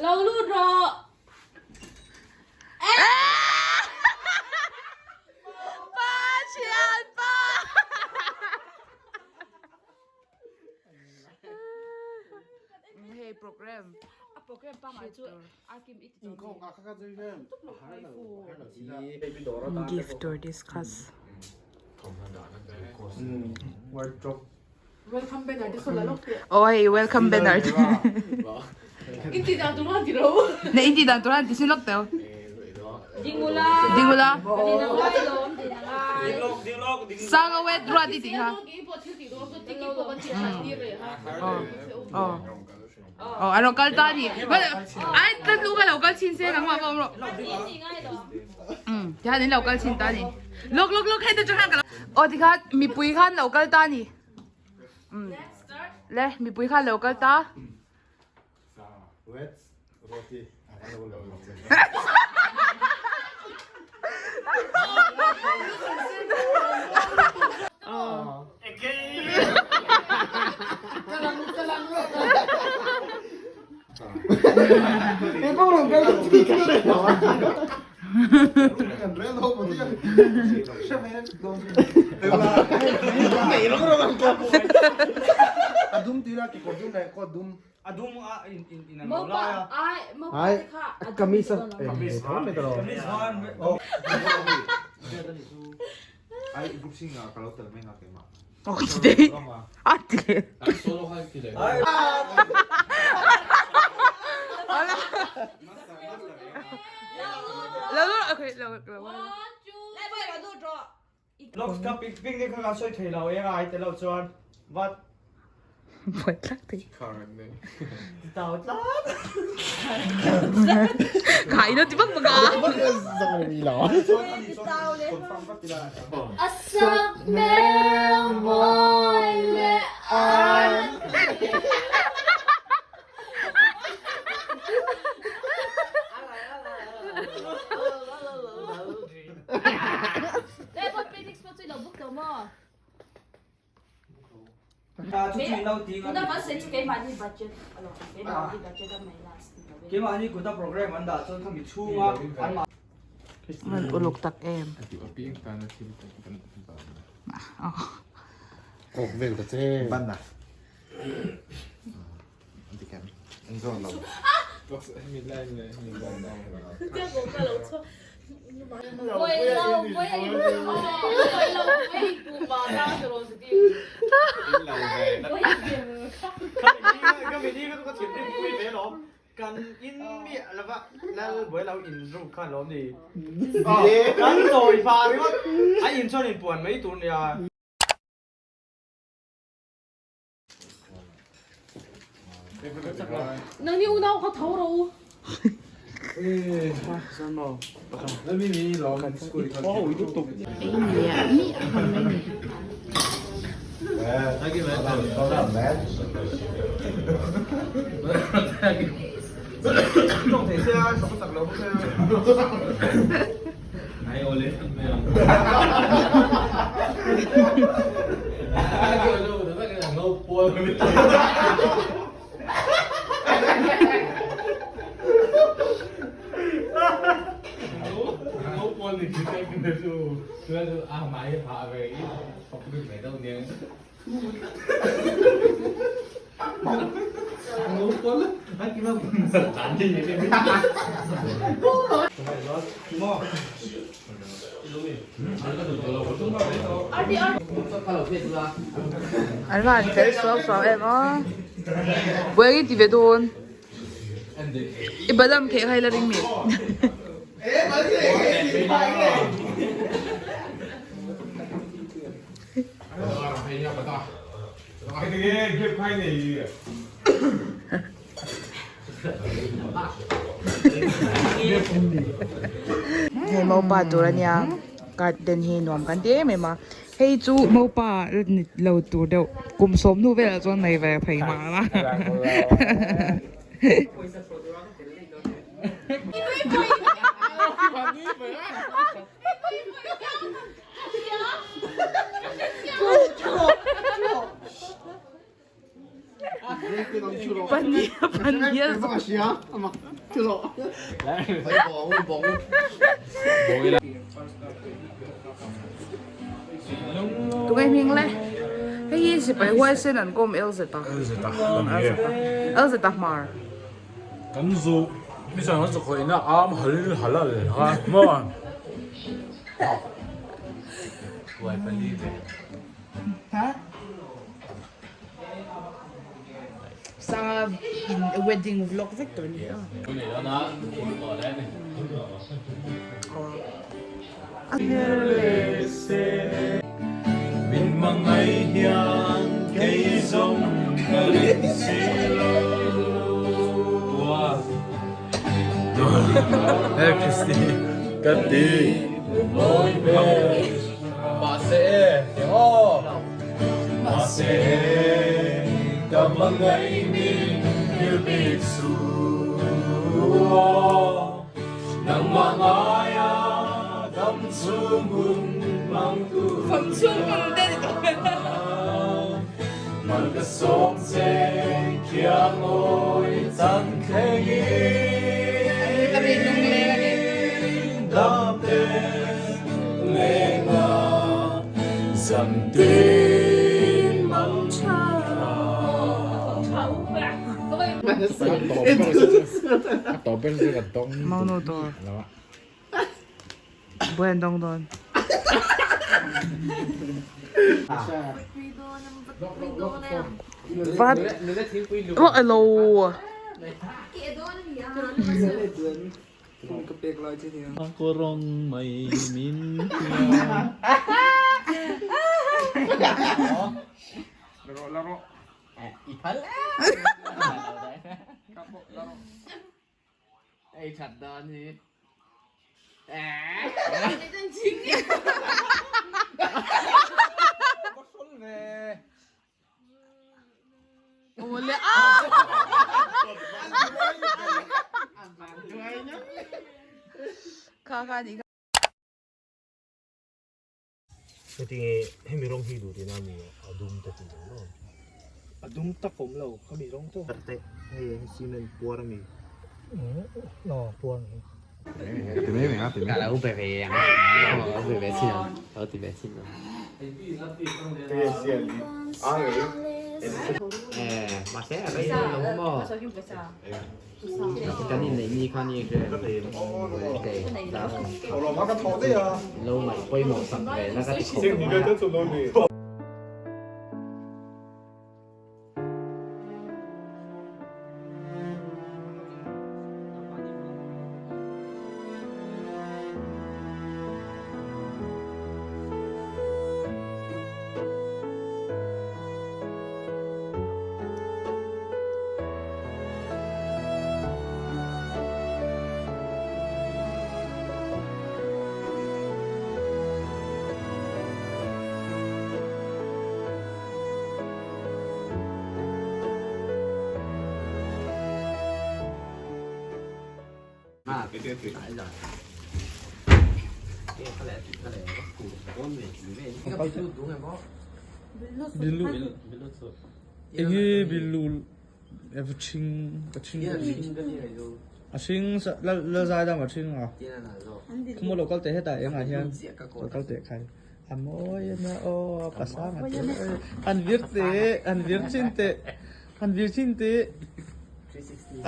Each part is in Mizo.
Lo lut rawh. Pa thian pa. Hei program. A program pangai chu Arkim i ti Gift tur discuss. Welcome banner te saw la lawk teh. Aw hei welcome banner te. In ti dan tur han ti lo. Ne in ti dan tur han ti sin lawk teu. Dingula. Dingula. Din a ngai lawm din a ngai. Sanga wet ruat i tih kha. Aw. Aw an rawn kal ta a ni. Ai ka nu kha lo kal chhin se nangmah pawh awm rawh. Umm tikhan in lo kal chhin ta a ni. Lawk lawk lawk hei te chu khan ka lo. Aw tikhan mipui khan lo kal ta a ni. Umm le mipui khan lo kal ta. Khai nó ti bak bak a. A sak hmel mawi leh an. An uluk tak em. Nangni unau kha tho rawh u. An van fel suau suau em aw. Buai i ti ve dawn. I badam kheh kha i la ring mi. Hei mopa tur ania garden hi nuam kan ti em em a hei chu mopa ni lo tur deuh kum sawm hnu velah chuan nei ve thei mahna. Pania pania Tunge hming le hei hi sipai huaisen an kawm Elzeta Elzeta hmar. Kan zu mi chuan kan zu khawih na am hal halal ha maw. Sanga in wedding vlog vek tawh ni a. Mauno dawr buai an dawng dawn. Vat oh elo. Kha kha ni kha. Heti hemi rawng hi duh tina mi a dum te tih ang maw? A dum tak awm lo khami rawng chu. Te hei hi cement puar ami? Aw puar ni. Enge bilu everything a thing a thing la zai dam a thing a khumaw lo kal teh hetah engah hian lo kal teh khai a mawi a nia aw a pasang a tel an vir teh an vir chin teh an vir chin teh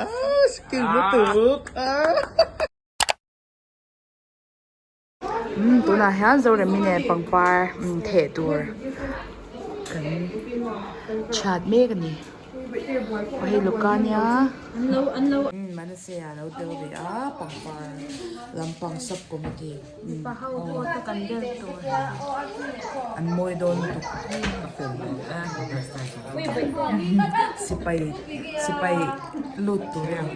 ah skill lutuk ah. Tunah hian Zoremi nen pangpar theh tur kan chhiat mek a ni aw hei Luka nia Manase a lo tel ve a pangpar lampang sub committee an mawi dawn lutuk sipai sipai lut tur a ni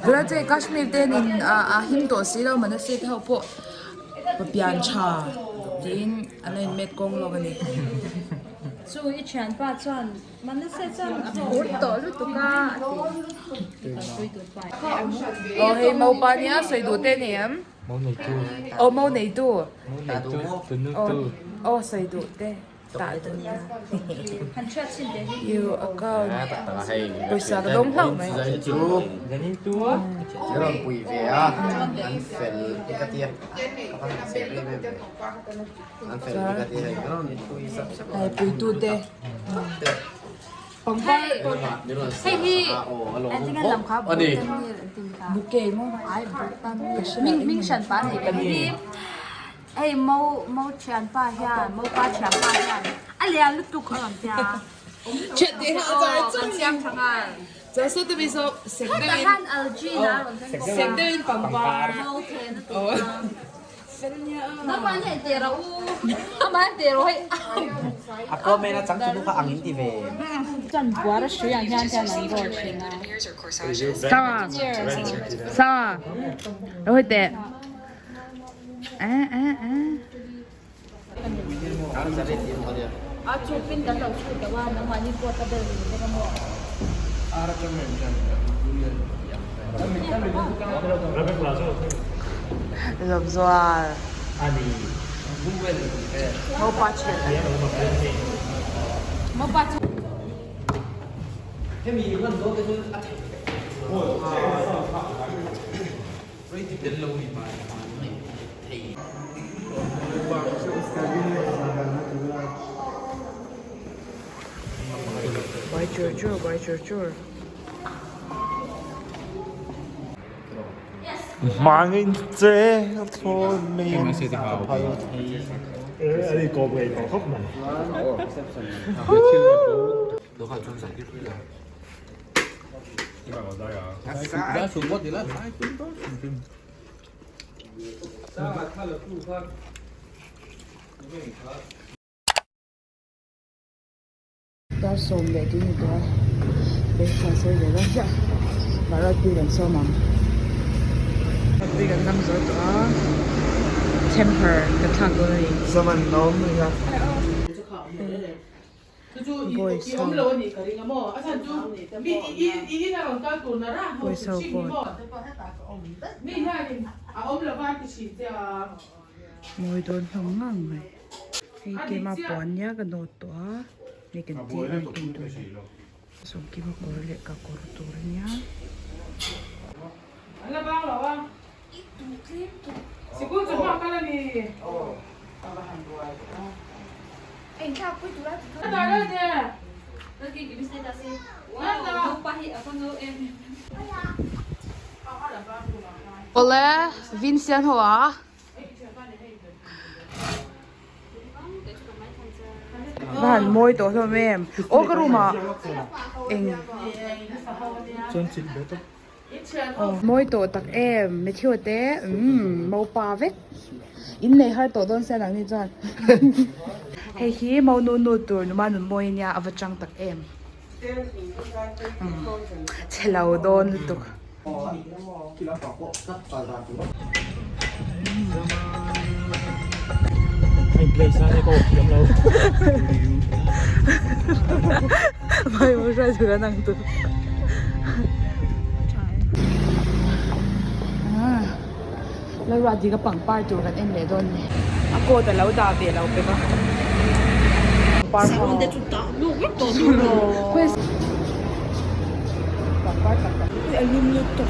tunah chuan Kashmir te nen a him tawh si lo Manase te ho pawh papian tha tiin an lo in met kawng lawk a ni. Chu i thianpa chuan Manase chuan a phur tawh lutuk a a ti. Aw hei maupa nia sawi duh te nei em? Mau neitu. Aw mau neitu. Mau neitu. Tunu tu. Aw sawi duh te. Tah dun na. You account pawisa ka dawng hlauh mai. Chuan puitu te pangpar Hei hi engtin lam kha bouquet maw ming hran pa nei ka hi. Hei mo mo thianpa hian mo pa thianpa hian a lian lutuk a rawn tia. Thian te kha a char char Kan siam tha nghal. Chuan saw te mi saw sek deuhin. Hetah hian algae na a rawn thleng bawk a. Sek deuhin pangpar. Mo then a tum a. Nangmah hian teh rawh u. Amah hian teh rawh hei. A comment a chang chu nu kha ang in ti ve. Chuan buara hrui ang hian chuan an roll thin a. Sama sama lo hei teh. A chupin kan lo chhut deuh a nangmahni pawh ka bel rin vek a maw? Lawmzual Mopa thian Mopa chu Buai chur chur buai chur chur. Hmangin che thlawn mai an phal Dar sawm leh tih ni tawh a breakfast ei ve dawn chiah mahse tui kan sawm ang tui kan dang zo tawh a temper ka thlak dawn a ni. Boys ho Boys ho pawh mawi dawn hlawm ngang mai hei keima puan nia ka nawt tawh a hei kan tih a rawn ken tur a ni sawmkima kawr leh ka kawr tur a nia. Awle Vincian ho a. Va han mawi tawh hlawm em. Aw ka room ah eng. Mawi tawh tak em Matthew te umm mopa vek in nei har tawh dawn sia nangni chuan hei hi mo nu nu tur numa nun mawi ania a va chang tak em umm chhe lo dawn lutuk. Lalruah dik a pangpar tur kan en leh dawn ni. A coat a lo dah ve lo pek a. Pangpar ho. Pangpar tak tak. A lum lutuk.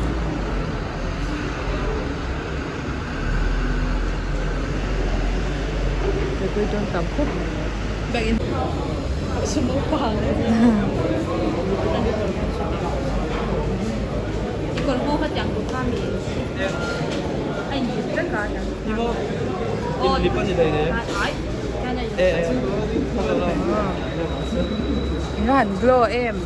Mipui dawn tam khawp mai. Eng a han glow em.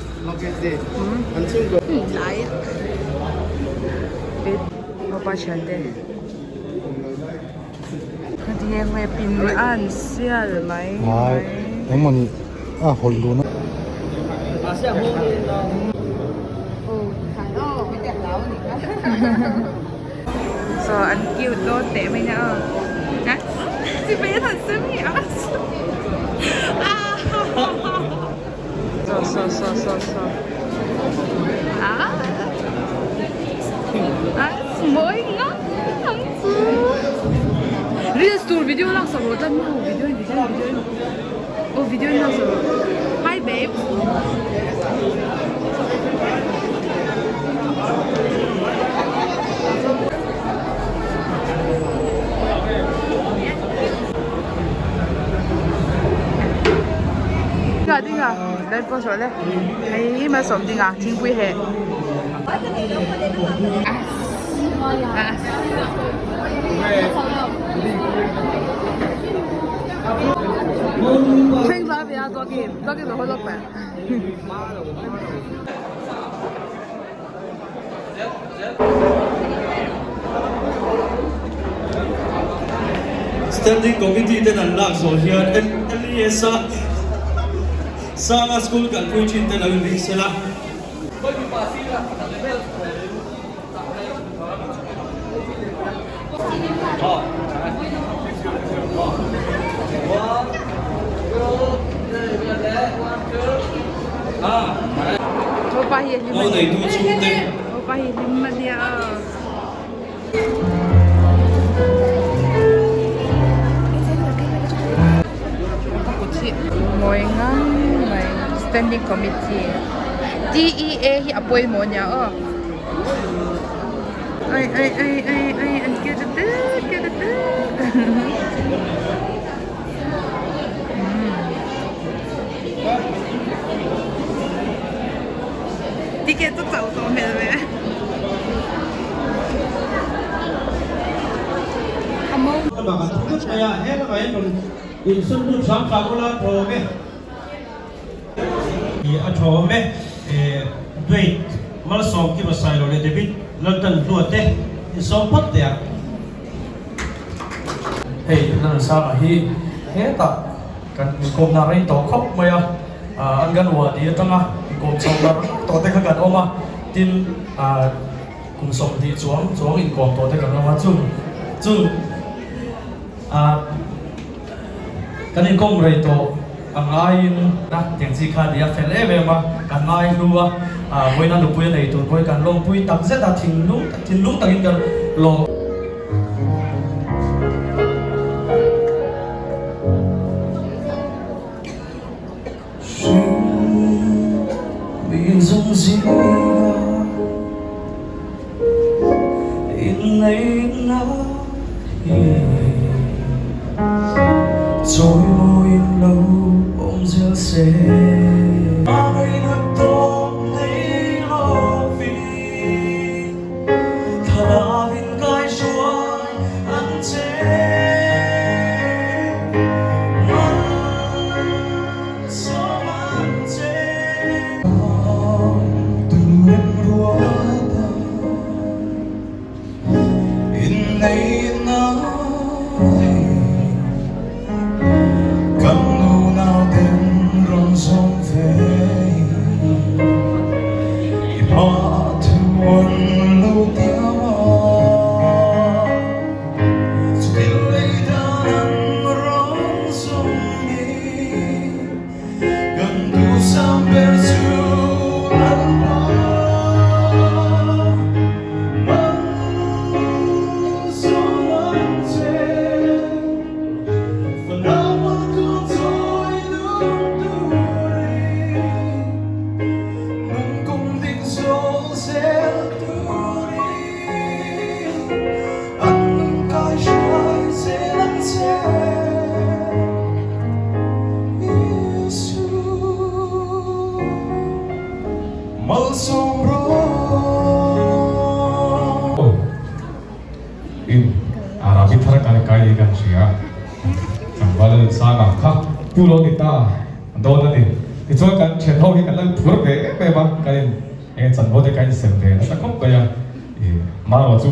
Papa thiante. Tinge nge pin an sial mai mai. Engmawni a hawlh dun a. So an cute dawn teh mai nia aw. So so so so so. Ah. Ah, mawi ngam ang chu. Reels tur video lak sak rawh tlat maw video in video in video in. Oh video in zo. Hi babe. Dinga dinga dan post rawh le. Hei malsawm dinga thingpui heh. Standing Committee ten an lak zawh hian LES a Sanga School kalpui thin te lo inring sela. Mo neitu chhungte. Opa hi hlim a nia. Mawi ngang mai standing committee TEA hi a pawimawh ania aw. Ai ai ai ai ai an kil ta tuk kil ta tuk. Ticket chu chauh tawh hmel ve. Lamah kan thu tlat mai a, he lamah hian rawn insum lut hram hram ula a thawm e. A thawm e, Dwayne Malsawm Kima Sailo leh David Laltan Hlua te insawm phawt teh ang. Hei Lalsanga hi hetah kan inkawmna rei tawh khawp mai a, Anganwadi atanga inkawm chho dar tawh te kha kan awm a, tin kum 20 chuang chuang inkawm tawh te kan awm a, chung chung kan inkawm rei tawh a ngaiin tiang chi kha nia fel em em a, kan ngai hlu a, vawiina nupui a nei tur pawhin kan lawmpui tak zet a, thinlung thinlung takin kan lawm. In Arabi thar kan kai ni kan hria tlangval sanga kha pu lo ni ta dawn a ni tichuan kan thian ho hi kan lo phur ve em em a kan in eng chanvo te kan insem ve nasa khawp mai a i marawh chu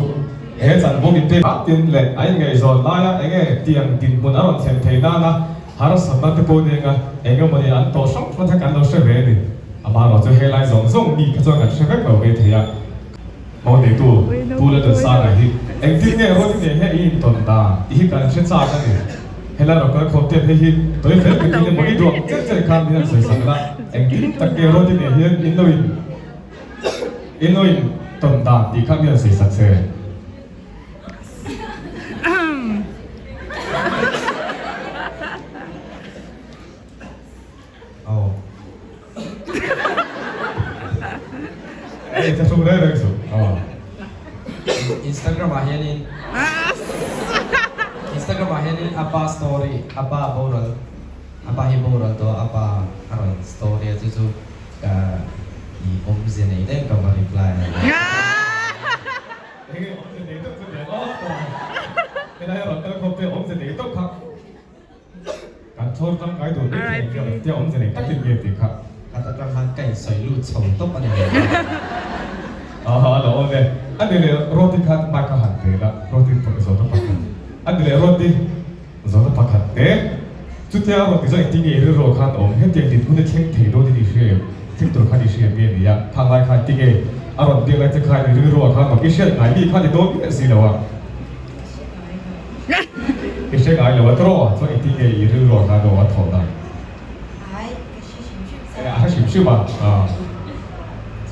he chanvo min pek tin leh a inngaihzawn laia enge tiang dinhmun a rawn thlen thei nana harsatna te pawh ni anga engemawni an tawh hrang hrang te kan lo hre ve a ni amarawh chu helai zawng zawng mi kha chuan kan hre vek lo ve thei a. Hmawng neitu Pu Laldansanga hi engtin nge ruat i nei he i intawn dan tih hi kan hre chak a ni. Helai rawn kal khawm ten hei hi tawi fel takin emaw i duak chet chet khan min han sawi sak la, engtin tak nge ruat i nei hian in lo in in lo intawn dan tih kha min han sawi sak che. Ei thlahrung reng reng suh. Aw. Instagram ah hianin Instagram ah hianin a pa story a pa boral a pa hi boral tawh a pa a rawn story a chu chu ka i awmzia nei deuh ka va reply a. Enge awmzia nei deuh chu nia aw. Helai a rawn kal khawp te awmzia nei deuh kha. Kan chhawr tangkai tur bik hi engtia tia awmze nei takin nge tih kha. Ka ta tang khan ka insawi lut chho tawp a ni lo. Aha a lo awm e. A ni leh roti khan mic a han pe la, roti zawhna pakhat. A ni leh roti zawhna pakhat te. Chutia roti zawh engtin nge i rilru ah khan awm? Hetiang dinhmun hi thleng thei dawn in i hria em? Thleng tur khan i hria em nge ni a? Khang lai khan tinge a rawn biak lai che khan i rilru ah khan awm? I hriat ngai mi khan i dawn miah si lo a. I hre ngai lo a tawh chuan engtin nge i rilru ang khan aw a thawh dan? Ai, ka hre hrim hrim sa. A hre hrim hrim a,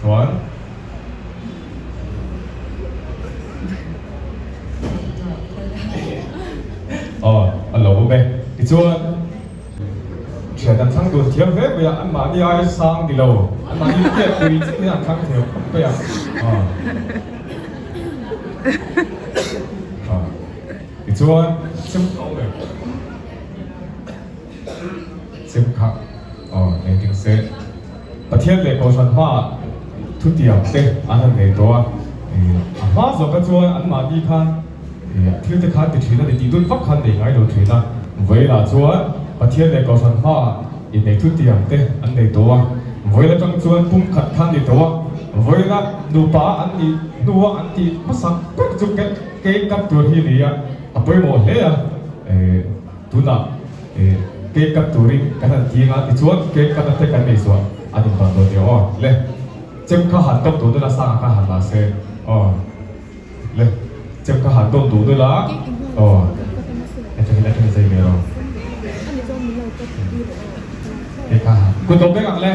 chuan. Aw, a lo awm e. Tichuan, thian an thlang dun thiam hle mai a, anmahni ai sang ni lo, anmahni hriatpui chiah hian an thlang thiam khawp mai a. Tichuan chem kha awm em? Chem kha aw nei ding se. Pathian leh Kohhran hmaah thutiam te an han nei tawh a, a hma zawk kha chuan anmahni khan thil te khan ti thin a ni tih dun vak khan nei ngai lo thin a. Vawilah chuan Pathian leh Kohhran hmaah innei thutiam te an nei tawh a, vawiin atang chuan pum khat khan ni tawh a, vawiina nupa an nih hnua an tih hmasak ber chu cake cut tur hi a ni a, a pawimawh hle a, tunah cake cut turin kan han ti anga tichuan cake cut na te kan nei zuah an inban dawn nia aw le chem kha han tawm duh nula sanga kha han la se aw le chem kha han tawm duh nula aw atangin atangin zai ve rawh cake kha han kut tawp vek ang le.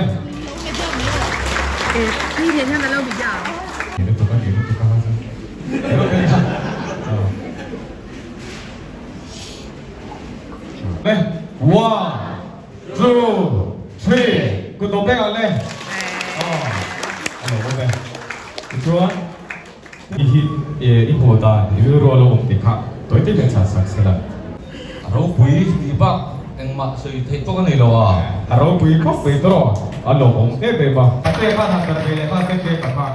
One, two, three, kut lo pek ang le. A lo awm e. Tichuan, i hi i hmuh dan i rilru a lo awm tih kha tawi te hian chhan sak se la. A ropui tih bak engmah sawi theih tawk a nei lo a. A ropui khawp mai tawh a lo awm em em a. A te khan han tar ve leh nghal te te ka kha.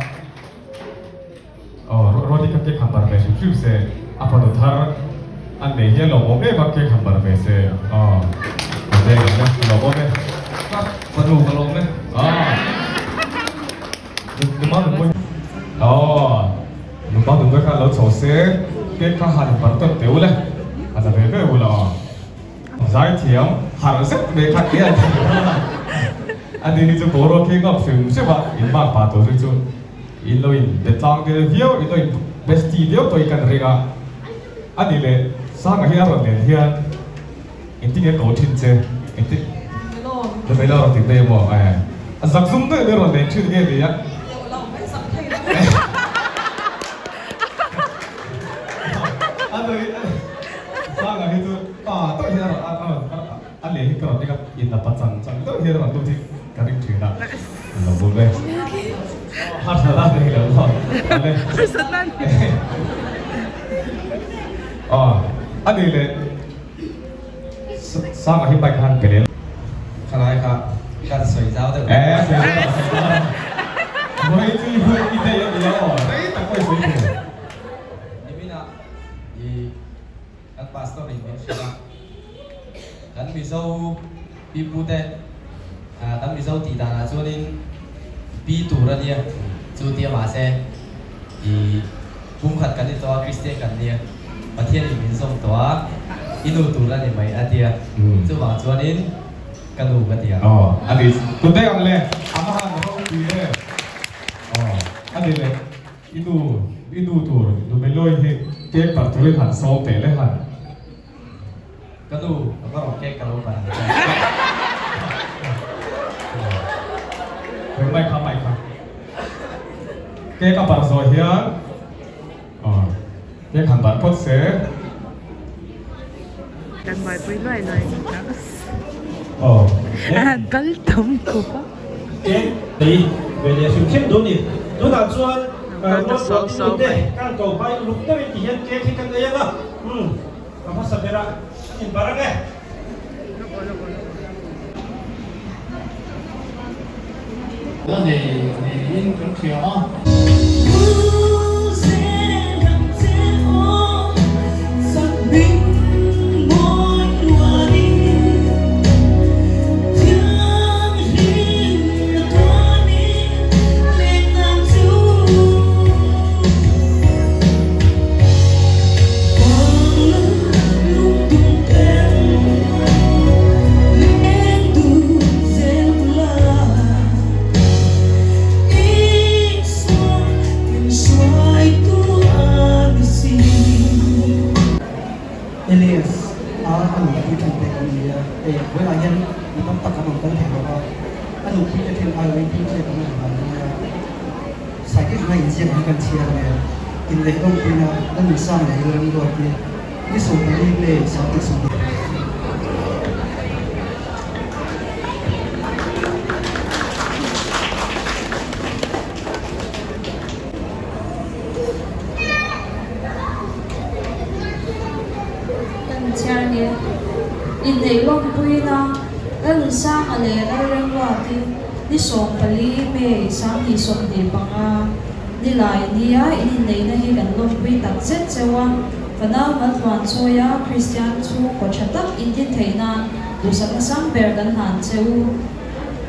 Aw Rody kha cake han bar ve hrim hrim se, a fanu thar an nei hian lawmawm em a cake han bar ve se aw ka veng ang e ka lawmawm e. Ka fanu ka lawm e. Aw Numa nupui aw Numa nupui kha lo chho se cake kha han bar tawn teh ule a za ve ve ula aw. Zaithiam harh zet mai kha ke an ti a, ani hi chu boruak hi ngap hrim hrim a, in mark pah tur hi chu in lo in be tlang vel viau, in lo in bestie viau pawhin kan ring a, ani leh Sanga hi a rawn len hian engtin nge ko thin che, engtin Lamela rawn ti mai emaw a zak zum daih mai rawn len thin nge ni a. Sanga hi chu pa deuh hian a rawn a leh hi ka rawn ring a, in a pa chang chang deuh hian a rawn lut hi ka ring thin a, lo bawm e. Harsat a nei lo maw? Awle. Aw, a ni leh Sanga hi bike khan pe leh. Thalai kha kan sawi zau deuh. Eh, sawi zau sawi zau. Vawi chu i hun i nei a nia aw, rei tak pawh i sawi thei. Niminah i kan pastor in min hrilh a, kan Mizo pipute kan Mizo tih danah chuanin pi tur a nia chu tia mahse i pumkhat kan ni tawh a Kristian kan nia Pathian in min zawm tawh a i nu tur a ni mai a tia chuvang chuanin ka nu ka ti a. Aw a ni tun daih ang le a va han ropui em aw a ni le. I nu, i nu tur Numeloi hi cake bar turin han sawm teh le han. Ka nu, ka va rawh cake ka lo bar ang che. Khawi mai kha mai kha. Cake a bar zawh hian aw cake han bar phawt se. Kan buaipui luai luai ni tak. Aw. A han kal tam khawp a. Cake tei ve leh hrim hrim duh ni. Tunah chuan rualpuan nu te kan ko hmai uluk deuhin ti hian cake hi kan ei ang a, umm ka hmasa ber a, kan inbar ang e. La nei niin kan hria a. Elias a a nupui then te kan ni a, hei vawiinah hian mi tam tak an rawn kal thei lo a, a nupui te then aiawhin thil thliak an rawn han mai a, Saikekna inziak hi kan chhiar a nia, inneih lawmpuina la nuisang leh rilrem ruat hi ni 14 May 20. Kan chhiar nge inneih lawmpuina Lalnunsanga leh Lalremruati ni 14 May 2025 nilai nia in inneihna hi kan lawmpui tak zet cheu a, fanau maltluan chawia Kristian chhungkaw tha tak intin theih nan duhsakna sang ber kan hlan che u.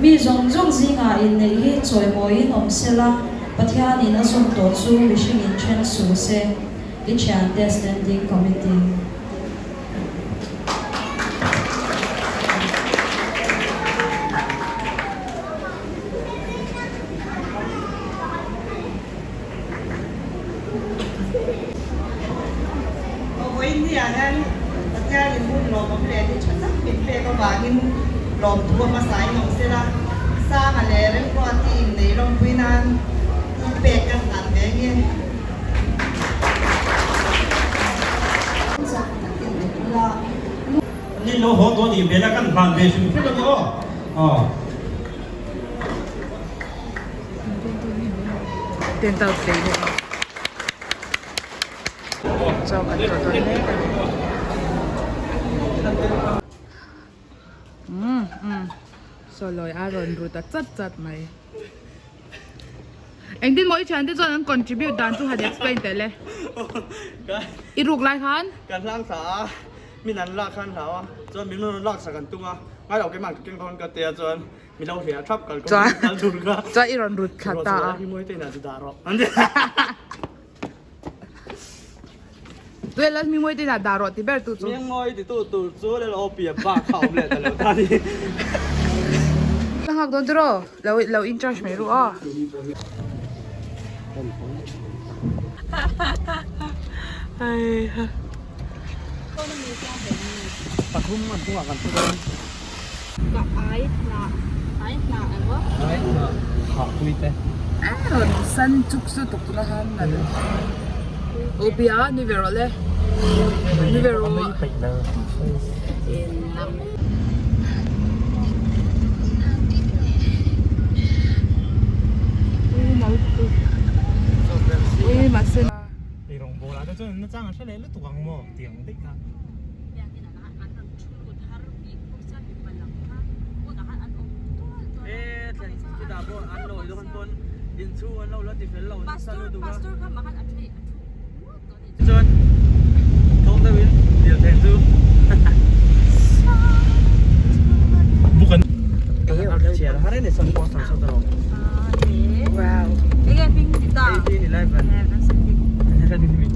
Mi zawng zawng zingah inneih hi chawimawiin awm sela, Pathianin a zawm tawh chu mihringin then suh se, i thiante Standing Committee. Vawiin ni ah hian Pathianin hun lawmawm leh ni tha tak min pek avangin lawmthu a hmasa in awm sela, Sanga leh Remruati innei lawmpui nan thilpek kan hlan ve nge. Ni lo haw dawn ih hmel a kan hlan ve hrim hrim a ni aw. Aw. Chaw kan tawh dawn mek a ni. Umm umm saw lawi a rawn ru ta chat chat mai. Engtin maw i thiante chuan an contribute dan chu han explain teh le. I ruk lai khan. Kan hlang thla a, min an lak khan hlau a, chuan min rawn lak sak an tum a, ngai lo keimah ka keng dawn ka tia chuan Mi lo hliah thap kal Chuan kal tur kha. Chuan i rawn rut thla ta a. Hi mawi te ina chu dah rawh. Tuai lal mi mawi te ina dah rawh ti ber tu chu. Mi mawi ti tu tur chu lel aw pia bak kha awm leh ta lo ta ni. Ka nghak dawn tiraw lo lo in charge mai ru aw. Pathum an chungah kan thu dawn. Ka ai hnah ai hnah emaw. Ai hnah hah pui te. A rawn san chuk chu tuk tuna khan a ni. Aw bia ni ve rawh le. Ni ve rawh. Ui mahse. Ei rawng bawlah te chuan na chang a hre leh lutuk ang maw tiang daih kha. Chuan thawng deuhin dil thei chu Buk an Wow. 18 11 11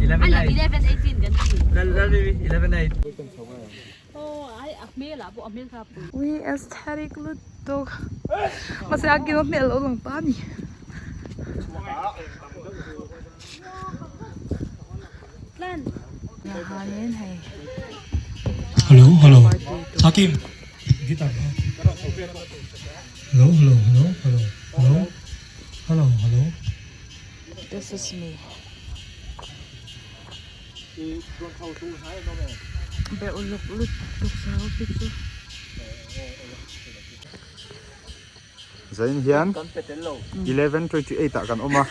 11 18 kan ti. 11 8 Ui aesthetic lutuk mahse a kilo hmel lo lang ta a ni. Hianin hei Hello hello Hakim guitar Hello hello hello hello hello hello hello This is me. Be uluk lutuk sa office chu. Zain hian 11:28 ah kan awm a.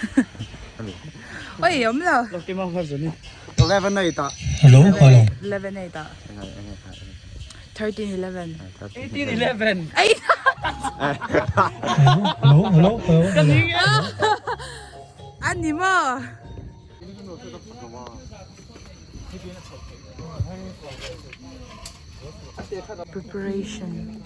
Oi awm lo. 11 8 ah. Hello hello. 11 8 ah. 13 11. 18 11. Ai. Hello hello hello. Ka ning a. Ani maw. Preparation.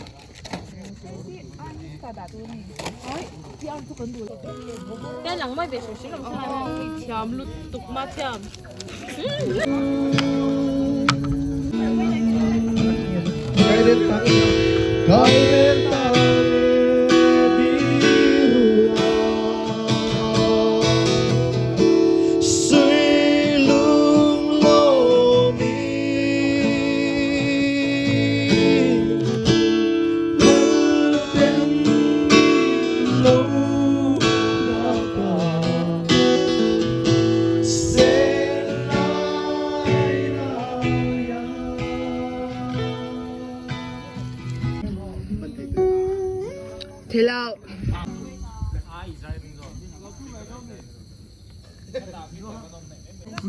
Thilo.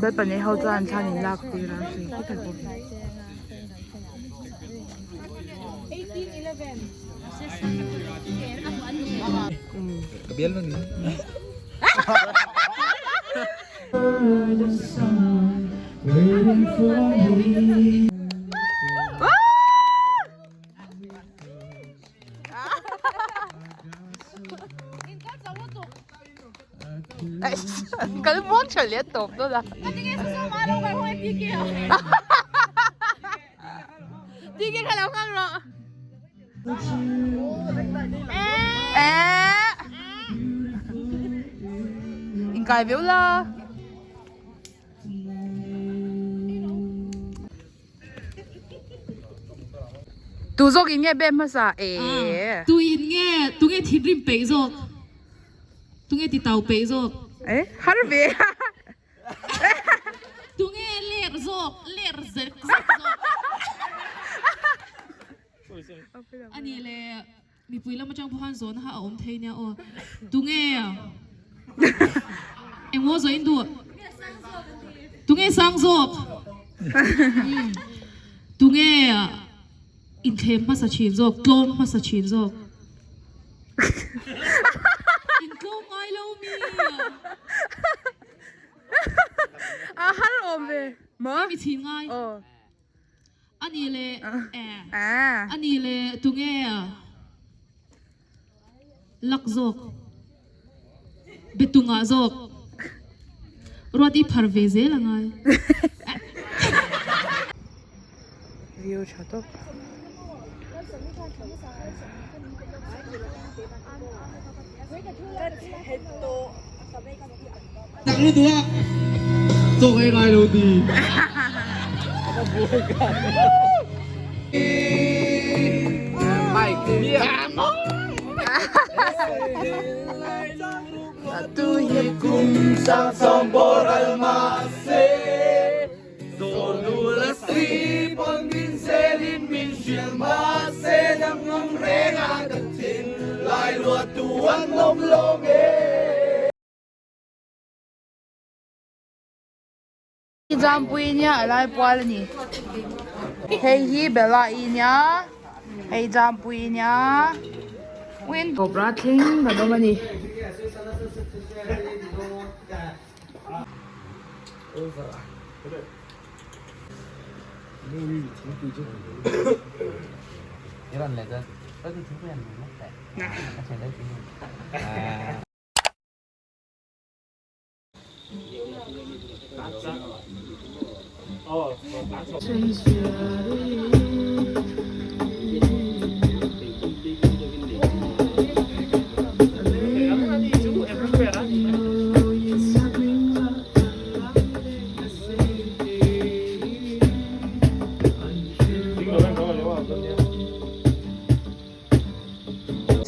Bel pahnih ho chuan thlan in lak tir a hri khawp mai bawk. Kal muang tha leh tawp dawn a. TK kha lo nghak rawh. Eh. Inkai viau la. Tu zawk in nge bem hmasa e. Tu in nge tu nge thinrim peih zawk tu nge ti tau peih zawk. E har ve. Tu nge ler zawk ler zek zek zawk. Ani le mipui lam atang pawh khan zawhna kha a awm thei nia aw. Tu nge engmaw zawh in duh? Tu nge sang zawk? Tu nge inthlem hmasa thin zawk, tlawm hmasa thin zawk? Intlawm ngai lo mi? A har awm ve maw? Mi chhin ngai. A ni le eh. A ni le tunge lak zawk betungah zawk ruat i phar ve zel a ngai. View tha tawp. Jampui nia a lai pual a ni hei hi Bella i nia hei Jampui nia win cobra thleng kan awm a ni.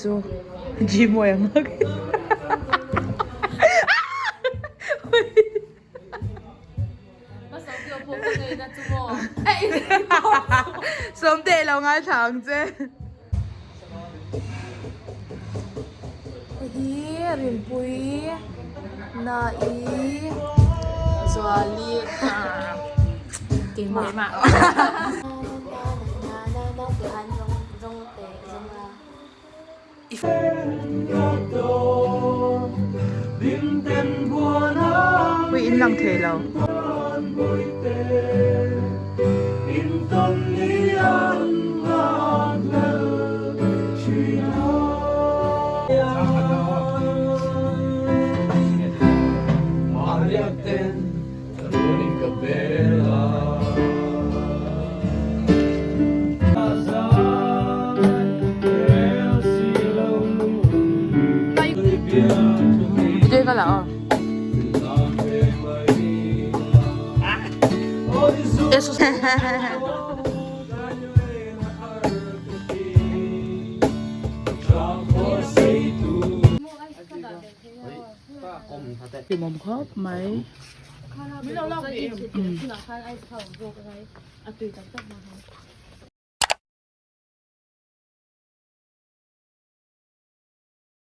Chu Gmawi ang hlak Sawmte lo ngaithla ang che. hi Rinpuii Nai Zuali Keimah Pui in lang thei lo. Video ka la aw. Eso. Hlimawm khawp mai.